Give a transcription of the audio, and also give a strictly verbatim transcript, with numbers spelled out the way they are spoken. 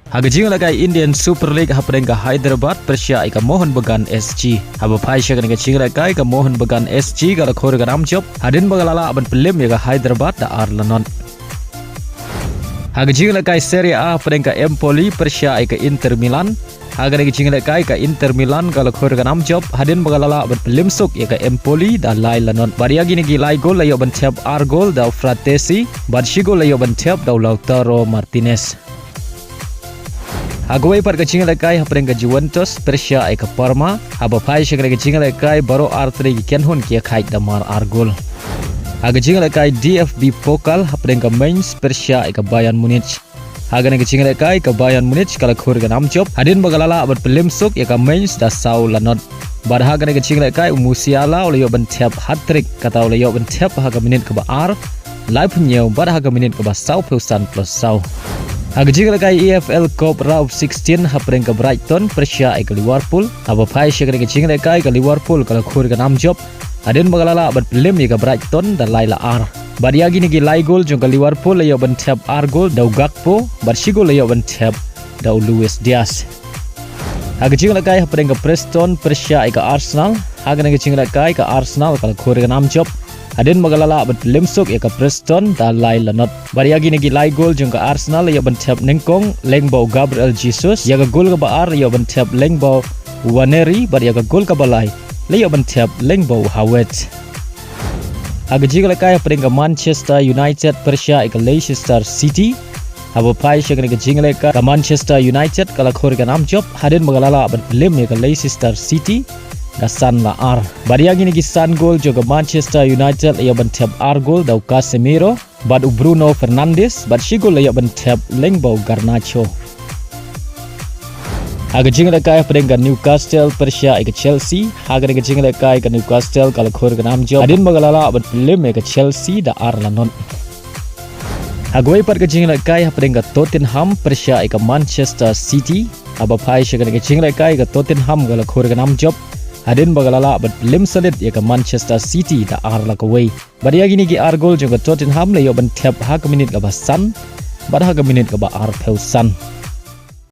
Ha ka jingïalehkai Indian Super League hapdeng ka Hyderabad pyrshah ïa ka Mohun Bagan S G. Haba phai sha kane ka jingïalehkai ka Mohun Bagan S G ka la khur ka nam jop hadien ba ka la lah ban pynliem ïa ka Hyderabad da ar la not. Ha ka jingïalehkai Serie A hapdeng ka Empoli pyrshah ïa ka Inter Milan. Ha kane ka jingïalehkai ka Inter Milan ka la khur ka nam jop hadien ba ka la lah ban pynliem suk ïa ka Empoli da lai la not. Bad ïa kine ki lai gol la ïoh ban thep ar gol da u Frattesi bad shi gol la ïoh ban thep da u Lautaro Martinez. Ha kawei pat ka jingïalehkai hapdeng ka Juventus pyrshah ïa ka Parma. Haba phai sha kane ka jingïalehkai baroh artylli ki kynhun ki ïakhaid da mar ar gol. Ha ka jingïalehkai D F B Pokal hapdeng ka Mainz pyrshah ïa ka Bayern Munich. Ha kane ka jingïalehkai ka Bayern Munich ka la khur ka nam jop hadien ba ka la lah ban pynliem suk ïa ka Mainz da saw la not. Bad ha kane ka jingïalehkai u Musiala u la ïoh ban thep hat-trick, kata u la ïoh ban thep ha ka minit kaba ar, laiphew hynñiew bad ha ka minit kaba sawphew san plus saw. Ha ka jingïalehkai E F L Cup Round of sixteen hapdeng ka Brighton pyrshah ïa ka Liverpool. Haba phai sha kane ka jingïalehkai ka Liverpool ka la khur ka nam jop hadien ba ka la lah ban pynliem ïa ka Brighton da lai la ar. Bad ïa kine ki lai gol jong ka Liverpool la ïoh ban thep ar gol da u Gakpo bad shi gol la ïoh ban thep da u Luis Diaz. Ha ka jingïalehkai hapdeng ka Preston pyrshah ïa ka Arsenal. Ha kane ka jingïalehkai ka Arsenal ka la khur ka nam jop hadien ba ka la lah ban pynliem suk ïa ka Preston da lai la not. Bad ïa kine ki lai gol jong ka Arsenal la ïoh ban thep nyngkong lyngba u Gabriel Jesus, ïa ka gol kaba ar la ïoh ban thep lyngba u Nwaneri bad ïa ka gol kaba lai la ïoh ban thep lyngba u Havertz. Ha ka jingïalehkai hapdeng ka Manchester United pyrshah ïa ka Leicester City. Haba phai sha kane ka jingïalehkai ka Manchester United ka la khur ka nam jop hadien ba ka la lah ban pynliem ïa ka Leicester City da san la ar. Bad ïa kine ki san gol jong ka Manchester United la ïoh ban thep ar gol da u Casemiro bad u Bruno Fernandes bad shi gol la ïoh ban thep lyngba u Garnacho. Ha ka jingïalehkai hapdeng ka Newcastle pyrshah ïa ka Chelsea. Ha kane ka jingïalehkai ka Newcastle ka la khur ka nam jop hadien ba ka la lah ban pynliem ïa ka Chelsea da ar la not. Ha kawei pat ka jingïalehkai hapdeng ka Tottenham pyrshah ïa ka Manchester City. Haba phai sha kane ka jingïalehkai ka Tottenham ka la khur ka nam jop hadien ba ka la lah ban pynliem salit ïa ka Manchester City da ar la kawei. Bad ïa kine ki ar gol jong ka Tottenham la ïoh ban thep ha ka minit kaba san bad ha ka minit kaba arphew san.